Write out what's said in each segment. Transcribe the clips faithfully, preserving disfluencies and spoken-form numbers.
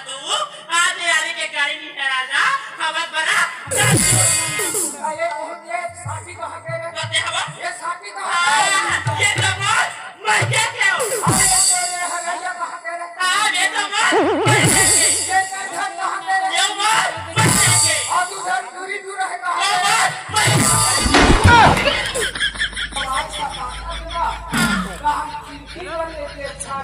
तू आज यारी के गाड़ी निकला जा, हवा बड़ा। अरे, बहुत ये साथी कहाँ पे रे? कते हवा? ये साथी कहाँ पे रे? हाँ, ये तो बोल, मैं क्या क्या हूँ? अरे, तेरे हरैया कहाँ पे रे? हाँ, ये तो बोल, मैं क्या क्या? ये तेरे घर कहाँ पे रे? ये बोल, मैं क्या क्या? और तू घर दूरी दूर है कहाँ ये पे? बोल, मैं क्या क्या? आज का पापा सुना, कहाँ चिंकी बन लेते अच्छा।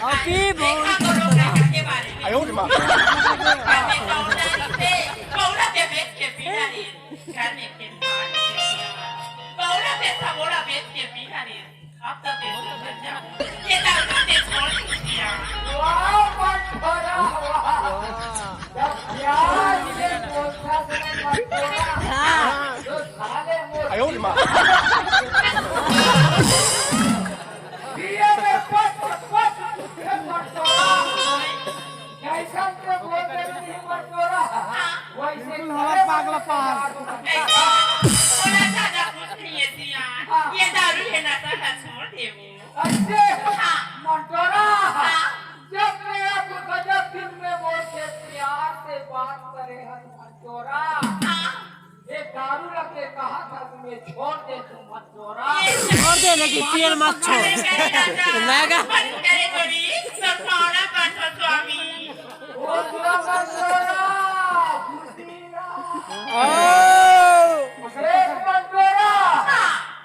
अभी बहुत घर में के पीना रे। अब तो तेरे से बचा। ये दारू तो तेरे छोड़ दिया। वाह, मत छोड़ा, वाह। जब प्यार से बोलता था, मत छोड़ा। हाँ। तो साले वो आयो रे माँ। पिए में पच, पच, मत छोड़ा। जैसन के बोल दे रही है मंटोरा, वैसे बिल्कुल हमारा करे पागला पास। मंटोरा। ऐसा, बोला था, जा कुछ नहीं है सियान। हाँ। ये दारू, ये नशा का छोड़ दे वो। ऐसे? हाँ। मंटोरा, हाँ। जब मैं आपको गजब दिल में बोल के प्यार से बात करे हन मंटोरा। हाँ। ये दारू लगे कहा था तुम्हें छोड़ दे तुम मंटोरा। छोड़ दे, लेकिन पियल मत छोड़। लगा। ओ। एक मंटोरा,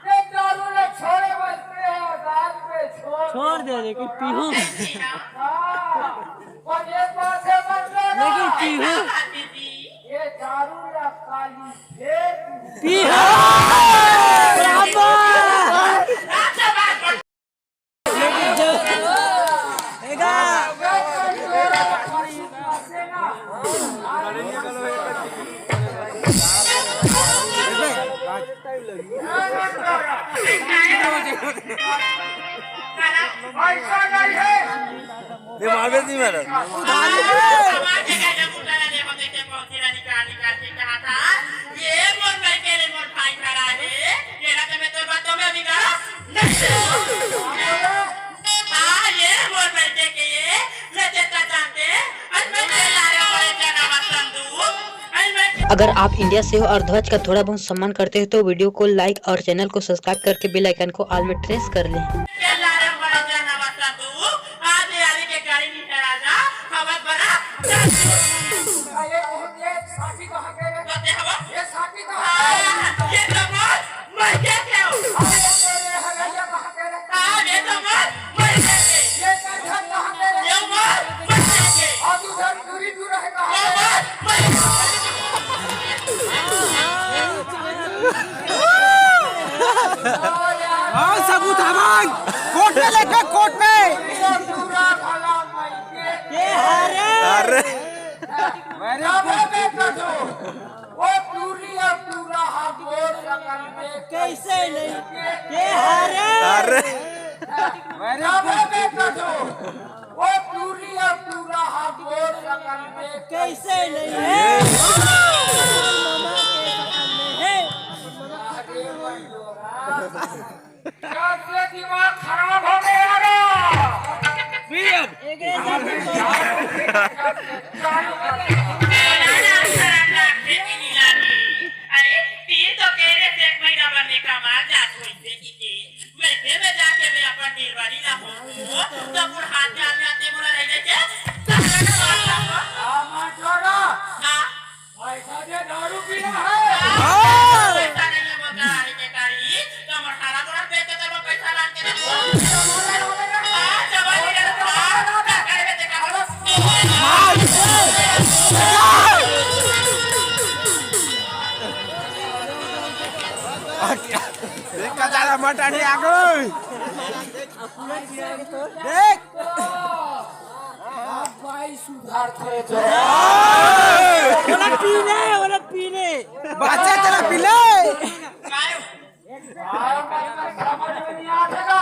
ये दारू ले छोड़े बसते हैं, दारू में छोड़ छोड़ दे, लेकिन पीहू। हाँ, और एक बात है मंटोरा। लेकिन पीहू। ये दारू ला काली फेंक। पीहू। बराबर। लेकिन जो, देखा। ऐसा नहीं है। ये मारबे नहीं मारत। ये मोर लड़के रे, मोर भाई खड़ा है, ये ना तो मैं तो बातों में बिगड़ा। हाँ, ये मोर लड़के के ये, ये देता जानते, आज मैं तेरे लारे बड़े जना मत समझू। अगर आप इंडिया से हो और ध्वज का थोड़ा बहुत सम्मान करते हो तो वीडियो को लाइक और चैनल को सब्सक्राइब करके बेल आइकन को ऑल में प्रेस कर लें। हाँ, सबूत हमार। कोर्ट में लेके, कोर्ट में। अरे। वो टूरी और टूरा हाथ जोड़ सकल में कैसे नहीं? के हारे? अरे। वो टूरी और टूरा हाथ जोड़ सकल में कैसे नहीं है? कैसे दिमाग खराब हो गया रे? पीएम। अरे, तीन तो कह रहे थे, एक महीना भर में कमाल जात होई, देखी के। वैसे में जाके मैं अपन डिलीवरी ला हो, तो मोर हाथ में आते मोला रह जाए के, तो हाँ, मत छोड़ो। हाँ। पैसा दे, दारू पीना है। हाँ। पैसा नहीं है, बोलता है, बेकारी, तो मोर हारा मोरा बेच के तो पैसा ला के दे। हाँ, जवानी है, हाँ, क्या करे बेटे का? देख का दादा मटाड़ी आ गई। देख। अब भाई सुधार थे तो। ओला पी ले, ओला पी ले। बच्चा तेरा पी ले। समझ में नहीं आतेगा।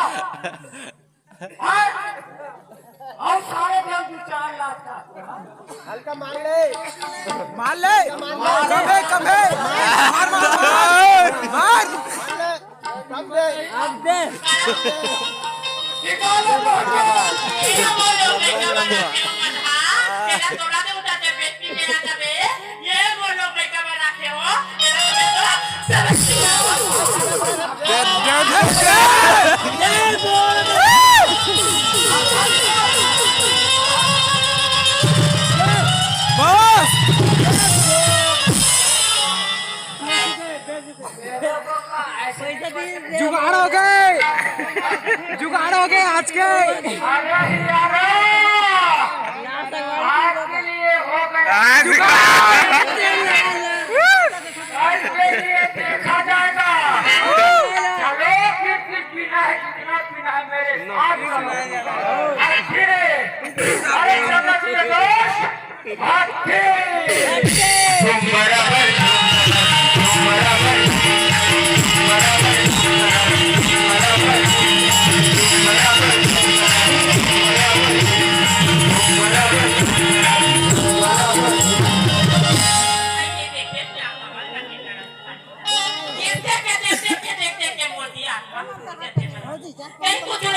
अउ सारे दे दू चार लाख का। हल्का मार ले। मार ले। कम हे, कम हे। मार, मार, मार। मार। मार ले। कम दे। अब दे। निकालो, निकालो। ये बोलो, बेटा बना के हो। बस। जुगाड़ हो गए, जुगाड़ हो गए आज के। अरे यार, आज के लिए हो गया। आज के लिए देखा जाएगा। चलो, फिर, फिर पीना है, जितना पीना है मेरे साथ। अरे फिर, अरे चलो, चलो।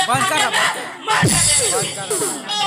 बंद कर, बंद कर।